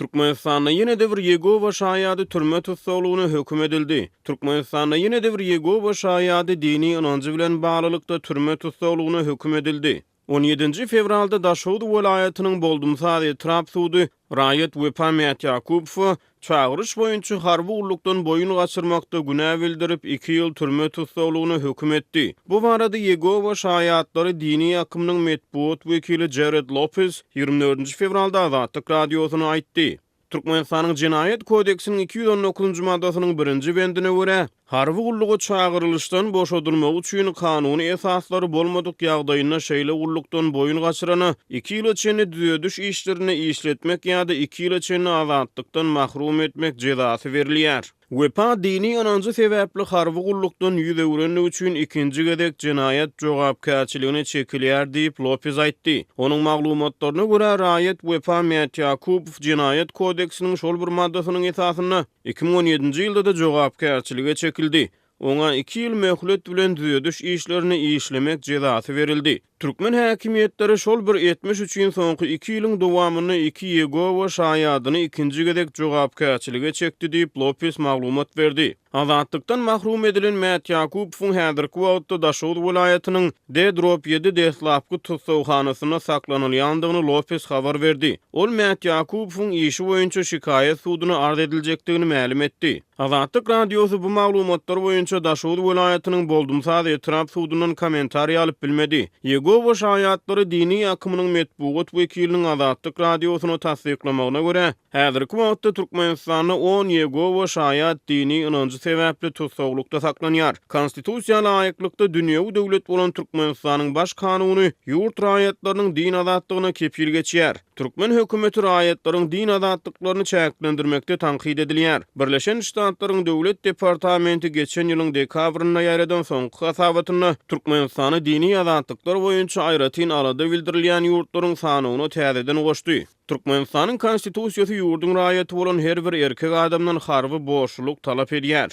Türkmenistanda ýene-de bir Ýegowa şaýady türme tussaglygyna höküm edildi. Türkmenistanda ýene-de bir Ýegowa şaýady dini ynanjy bilen baglylykda türme tussaglygyna höküm edildi. On ýedinji fewralda Daşoguz welaýatynyň Boldumsaz etrap sudy raýat Wepa Mätýakubowa çagyryş boýunça harby gullukdan boýun gaçyrmakda günä bildirip, iki ýyl türme tussaglygyna höküm etdi. Bu barada Ýegowa şaýatlary dini akymynyň metbugat wekili Jared Lopez 24-nji fewralda Azatlyk Radiosyna aýtdy. Türkmenistanyň Jenaýat kodeksiniň 219-njy maddasynyň birinji bendine görä, harby gulluga çagyrylyşdan boşadylmagy üçin kanuny esaslary bolmadyk ýagdaýynda şeýle gullukdan boýun gaçyrana iki ýyla çenli düzediş işlerinde işletmek ýa-da iki ýyla çenli azatlykdan mahrum etmek jezasy berilýär. Wepa dini ynanjy sebäpli harby gullukdan ýüz öwrendigi üçin ikinji gezek jenaýat jogapkärçiligine çekilýär diýip, Lopez aýtdy. Onuň maglumatlaryna görä, raýat Wepa Mätýakubow Jenaýat kodeksiniň şol bir maddasynyň esasynda 2017-nji ýylda-da jogapkärçilige çekildi. Oňa iki ýyl möhlet bilen düzediş işlerini işlemek jezasy berildi. Türkmen häkimiýetleri şol bir etmiş üçin soňky iki ýylyň dowamynda iki Ýegowa şaýadyny ikinji gezek jogapkärçilige çekdi diýip, Lopes maglumat berdi. Azatlykdan mahrum edilen Mätýakubowyň häzirki wagtda Daşoguz welaýatynyň D-ýedi deslapky tussaghanasynda saklanylýandygyny Lopes habar berdi. Ol Mätýakubowyň işi boýunça şikaýat suduna arz ediljekdigini mälim etdi. Azatlyk Radiosy bu maglumatlar boýunça Daşoguz welaýatynyň Boldumsaz etrap sudundan kommentariý alyp bilmedi. Ýegowa şaýatlary dini akymynyň metbugat wekiliniň Azatlyk Radiosyna tassyklamagyna görä, häzirki wagtda Türkmenistanda on Ýegowa şaýat dini ynanjy sebäpli tussaglykda saklanýar. Konstitusiýa laýyklykda dünýewi döwlet bolan Türkmenistanyň Baş kanuny ýurt raýatlarynyň din azatlygyna kepil geçýär. Türkmen hökümeti raýatlaryň din azatlyklaryny çäklendirmekde tankyt edilýär. Birleşen Ştatlaryň Döwlet departamenti geçen ýylyň dekabrynda ýaýradan soňky hasabatynda Türkmenistany dini azatlyklar boýunça aýratyn alada bildirilýän ýurtlaryň sanawyna täzeden goşdy. Türkmenistanyň Konstitusiýasy ýurduň raýaty bolan her bir erkek adamdan harby borçlulyk talap edýär.